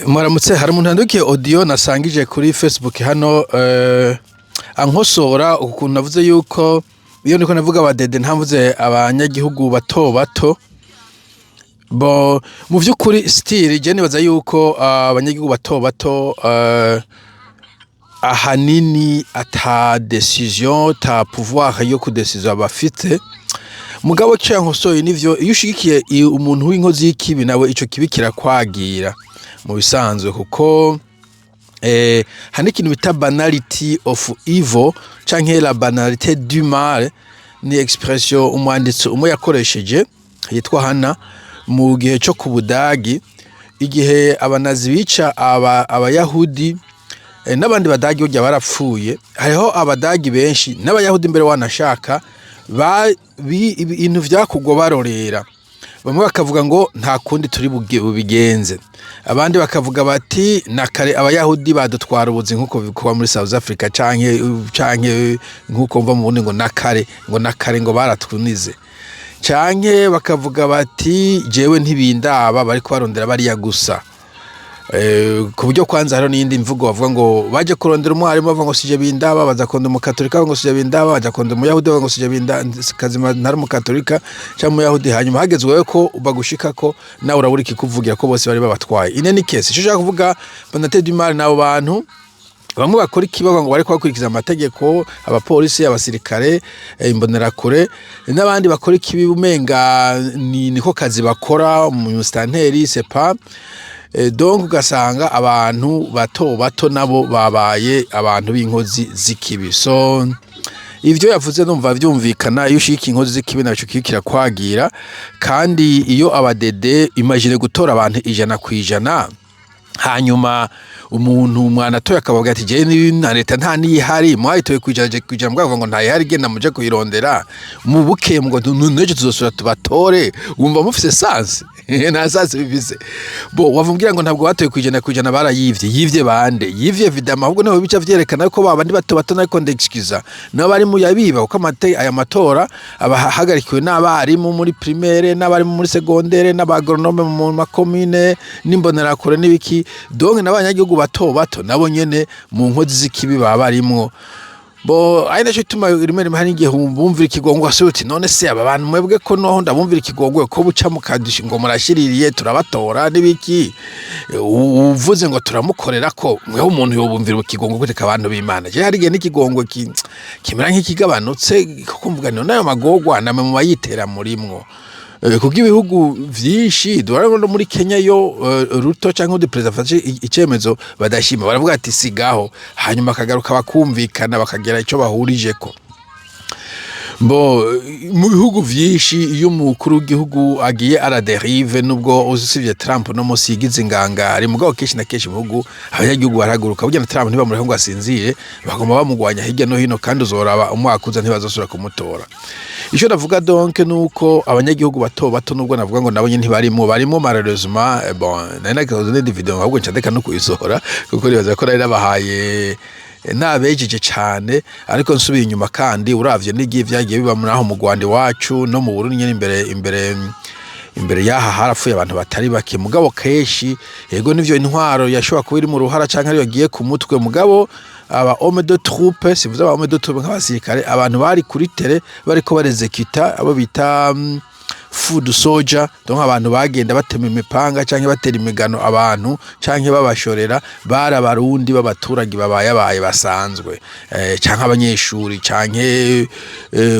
Mwaramutse. Hari umuntu yandukiye audio nasangije kuri Facebook hano, ankosora ukuntu navuze yuko iyo niko navuga abadede ntavuze abanyagihugu bato bato. Bo mu vy'ukuri style je nibaza yuko abanyagihugu bato bato ahanini ata décision, ta pouvoir yo kudesiza bafite. Mugabo icyo yankosoye nivyo: iyo ushigikiye umuntu w'inkozi y'ikibi, nawe ico kibi kirakwagira mu bisanzwe, kuko hari n'ikintu bita banality of evil canke la banalité du mal. Ni expression umwanditsi umwe yakoresheje yitwa Hana mu gihe co ku Budagi, igihe abanazi bica abayahudi n'abandi Badagi. Burya barapfuye, hariho Abadagi benshi n'Abayahudi mbere wanashaka ibintu vyakugwa barorera. Bamwe bakavuga ngo nta kundi turi bubigenze, abandi bakavuga bati na kare Abayahudi badutwara ubuzi, nk'uko bikorwa muri South Africa, canke nk'uko mva mu Burundi ngo na kare, ngo na kare ngo baratunize, canke bakavuga bati jewe ntibindaba, bariko barondera bariya gusa. Ku buryo kwanza hariho n'iyindi mvugo bavuga ngo baje kurondera umwarimu, bavuga ngo sije bindaba, baza kurondera Umukatolika, bavuga ngo sije bindaba, baja kurondera Umuyahudi, bavuga ngo sije binda kazima, ntari Umukatolika canke Umuyahudi. Hanyuma hageze wewe ko bagushikako, nawe urabura ikikuvugira ko bose bari babatwaye. In any case, ico ushaka kuvuga, banalité du mal, n'abo bantu bamwe bakora ikibazo ngo bariko bakurikiza amategeko, abapolisi, abasirikare, imbonerakure, n'abandi bakora ikibi umenga ni niko kazi bakora, umusitanteri sepa. Donc ugasanga abantu bato bato nabo babaye abantu b'inkozi z'ikibi. So ivyo yavuze numva vyumvikana: iyo ushika inkozi z'ikibi, naco kibi kirakwagira. Kandi iyo abadede, imagine gutora abantu 100%, hanyuma umuntu mwanatoye akavuga ati jewe na leta nta niyihari, mwayitoye kwijana kwijana, mwavuga ngo ntayihari, genda muje kuyirondera mu bukeye, ngo n'ejo tuzosubira tubatore. Wumva mufise sens? Nta sens bifise. Bo wavumbwira ngo ntabwo batoye 100%, barayivye. Yivye bande? Yivye vidama. Ahubwo niho bica vyerekana ko babandi bato bato, nariko ndexcusa, nabo bari mu yabiba, kuko aya matora aba ahagarikiwe n'abarimu muri primaire, n'abarimu muri secondaire, n'abaagronome mu makomine, n'imbonerakure n'ibiki. Donc n'abanyagihugu bato bato nabo nyene mu nkozi z'ikibi baba barimwo. Bo ari naco gituma rimwe rimwe hari igihe bumvira ikigongwe asuye uti none se aba bantu mwebwe ko noho ndabumvira ikigongwe, ko buca mukadusha ngo murashiririye, turabatora n'ibiki, uvuze ngo turamukorera, ko mweho umuntu yobumvira ikigongwe gute? Abantu b'Imana, je hari igihe n'ikigongwe kimera nk'ikigabanutse, kuko mvuga none ayo magorwa namwe mu bayitera murimwo. Kuko ibihugu vyinshi duhora no muri Kenya yo Ruto canke undi perezida afashe icemezo badashima, baravuga ati sigaho, hanyuma akagaruka, bakumvikana, bakagera ico bahurijeko. Bo mu bihugu vyinshi, iyo umukuru w'igihugu agiye à la dérive, nubwo usivye Trump no musi yigize ingangari, mugabo kenshi na kenshi mu bihugu abanyagihugu barahaguruka. Burya na Trump ntibamureka ngo asinzire, bagomba bamugwanya hirya no hino, kandi uzoraba umwaka uza ntibazosubira kumutora. Ico navuga donc nuko abanyagihugu bato bato, nubwo navuga ngo nabo nyene ntibarimwo, barimwo malheureusement. Bon, nari nakoze n'indi video, ahubwo nca ndeka no kuyisohora, kuko nibaza ko nari nabahaye nabejeje cane. Ariko nsubiye inyuma kandi uravye n'igihe vyagiye biba muri aho mu Rwanda iwacu no mu Burundi nyene, imbere yaha harapfuye abantu batari bake. Mugabo kenshi, yego nivyo, intwaro yashobora kuba iri mu ruhara canke ariyo yagiye ku mutwe, mugabo aba homme de troupe, sivuze aba homme de troupe nk'abasirikare, abantu bari kuri terrain bariko barezekita, abo bita foot soldier, donc abantu bagenda batema imipanga canke batera imigano abantu canke babashorera, bari Abarundi b'abaturage babayabaye basanzwe, canke abanyeshuri, canke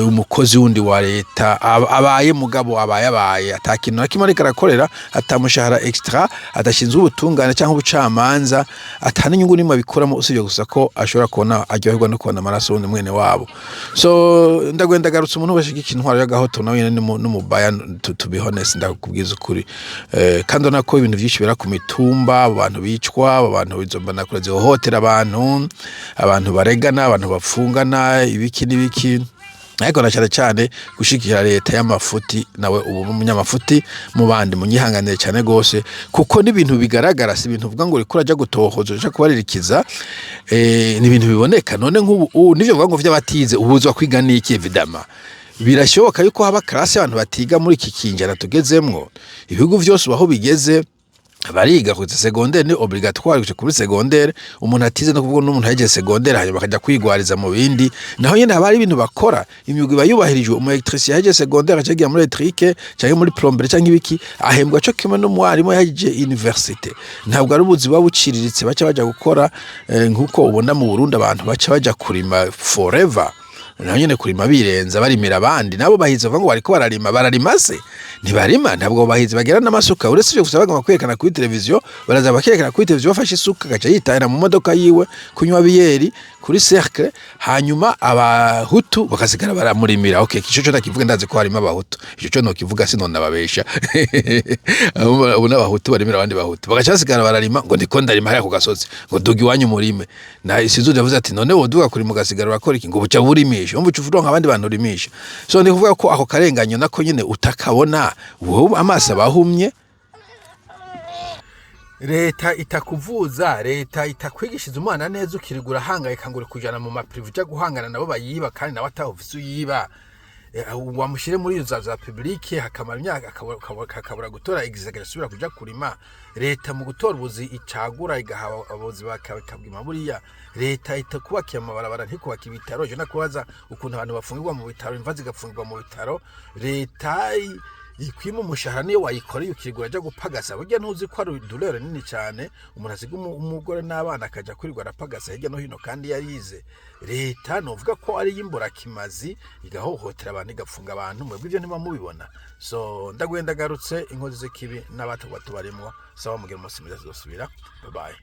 umukozi wundi wa leta abaye, mugabo abayabaye ata kintu na kimwe ariko arakorera, atamushahara extra, adashinzwe ubutungane canke ubucamanza, ata n'inyungu nimwe abikuramo, usibye gusa ko ashobora kubona aryoherwa no kubona amaraso y'uwundi mwene wabo. So ndagwenda garutse, umuntu wese ashigikira intwaro y'agahoto nawe nyene n'umubaya, to be honest, ndakubwiza ukuri. Kandi urabona ko ibintu vyinshi bibera ku mitumba, abo bantu bicwa, abo bantu izo mbonakure zihohotera abantu, abantu baregana, abantu bapfungana, ibiki n'ibiki. Ariko na cane cane gushigikira leta y'amafuti, nawe ubu umunyamafuti mu bandi. Munyihanganire cane gose, kuko n'ibintu bigaragara, si ibintu uvuga ngo uriko uraja gutohoza, uja kubaririkiza, ni ibintu biboneka. None nk'ubu nivyo uvuga ngo vy'abatize ubuzwa kwiga n'iki? Évidemment birashoboka yuko haba classe y'abantu batiga muri iki kinjana tugezemwo. Ibihugu vyose ubu aho bigeze. Bariga kuza secondaire, ni obligatoire kuja kuri secondaire. Umuntu atize, no kuvuga n'umuntu yahejeje secondaire, hanyuma akaja kwigwariza mu bindi, naho nyene haba hari ibintu bakora, imyuga iba yubahirijwe. Umu électricien yahejeje secondaire aca yigira muri électrique canke muri plomberie canke ibiki, ahembwa co kimwe n'umwarimu yahejeje université. Ntabwo ari ubuzi buba buciriritse baca baja gukora, nkuko ubona mu Burundi abantu baca baja kurima forever. Naho nyene kurima birenza, barimira abandi. Nabo bahizi bavuga ngo bariko bararima, bararima se? Ntibarima. Ntabwo abo bahizi bagira n'amasuka. Uretse ivyo gusa, bagomba kwerekana kuri televiziyo, baraza bakerekana kuri televiziyo bafashe isuka, agaca yitahira mu modoka yiwe kunywa biyeri kuri cercle, hanyuma abahutu bakasigara baramurimira. Okay, ico co ndakivuga, ndazi ko harimo abahutu. Ico co nokivuga, sinonababesha. Ubu n'abahutu barimira abandi bahutu, bagaca basigara bararima, ngo ndiko ndarima hariya ku gasozi, ngo duga iwanyu murime. Na sinzi yavuze ati: "None woduga kurima ugasigara urakora iki?" Ngo buca burimisha, umva, uca uronka abandi bantu urimisha. So ni kuvuga ko ako karenganyo nako nyene utakabona, wowe amaso abahumye. Leta itakuvuza, leta itakwigishiriza umwana neza, ukirirwa urahangayika ngo uri kujana mu ma privé, uja guhangana nabo bayiba, kandi nawe ataho ufise uyiba. Wamushyire muri izo za publique, hakamara imyaka akabura gutora examen, agasubira kuja kurima. Leta mu gutora ubuzi icagura, igaha ababuzi bakabwima buriya. Leta itakubakiye amabarabara, ntikubaka ibitaro. Ejo nakubaza ukuntu abantu bafungirwa mu bitaro, imva zigafungirwa mu bitaro. Leta ikwima umushahara niyo wayikoreye, ukirirwa uraja gupagasa. Burya ntuzi ko ari douleur nini cyane umuntu asiga umugore n'abana, akaja kwirirwa arapagasa hirya no hino kandi yarize. Leta novuga ko ari iyimburakimazi, igahohotera abantu, igafunga abantu. Mwebwe ibyo ntimuba mubibona. So ndaguye, ndagarutse, inkozi z'ikibi n'abato bato barimwo. Sawa, mugira umunsi mwiza, tuzosubira. Bye bye.